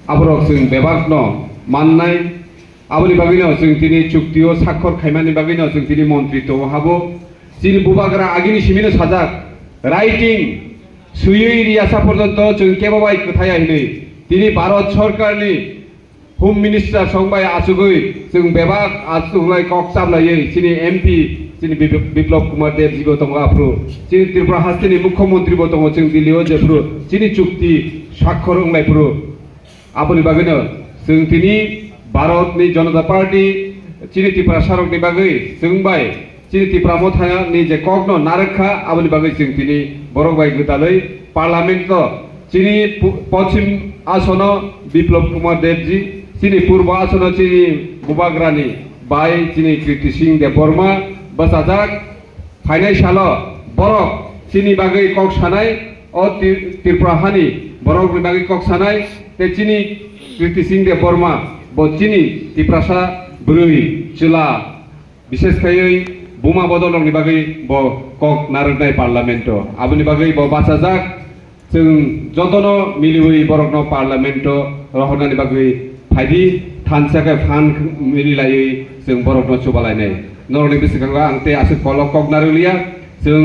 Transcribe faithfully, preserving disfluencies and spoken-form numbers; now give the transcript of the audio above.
Aborok chwng bebakno mannai, aboni bagwino chwng tini chuktio sakhor khaimani bagwino chwng tini montri tongo habo. Chini bubagra agini simino sajak, writing swiwi riyasa porjonto chwng kebo bai kwthaya hinwi tini Bharat Sorkarni Home Minister song bai achugwi chwng bebak achuglai kok chaplaiwi chini M P chini Bip-, Biplab Kumar Deb jibo tongo aphuru, chini Tripura hasteni Mukhyamantri bo tongo chwng Delhi o jephuru chini chukti sakhor wnglai phuru. Aboni bagwino chwng tini Bharatni Janata Party chini Tiprasarokni bagwi chwng bai chini Tipra Mothani je kokno narwk kha, aboni bagwi chwng tini borok bai gwdalwi Parliament-o chini pu-, Pochim Asono Biplab Kumar Debji, chini Purbo Asono chini Bubagrani bai chini Kriti Singh Debbarma bwchajak. Phainai salo borok chini bagwi kok sanai, o Ti-, Tripura hani borokni bagwi kok sanai, tei chini Kriti Singh Debbarma bo chini Tiprasa bwrwi chwla, bishes khaiwi buma bodolrokni bagwi bo kok narwknai Parliament-o. Aboni bagwi bo bachajak, chwng jotono miliwi borokno Parliament-o rohornani bagwi phaidi, thansa khe phan mililaiwi chwng borokno chubalainai. Norokni bwskango ang tei aswk kolok kok narwkliya.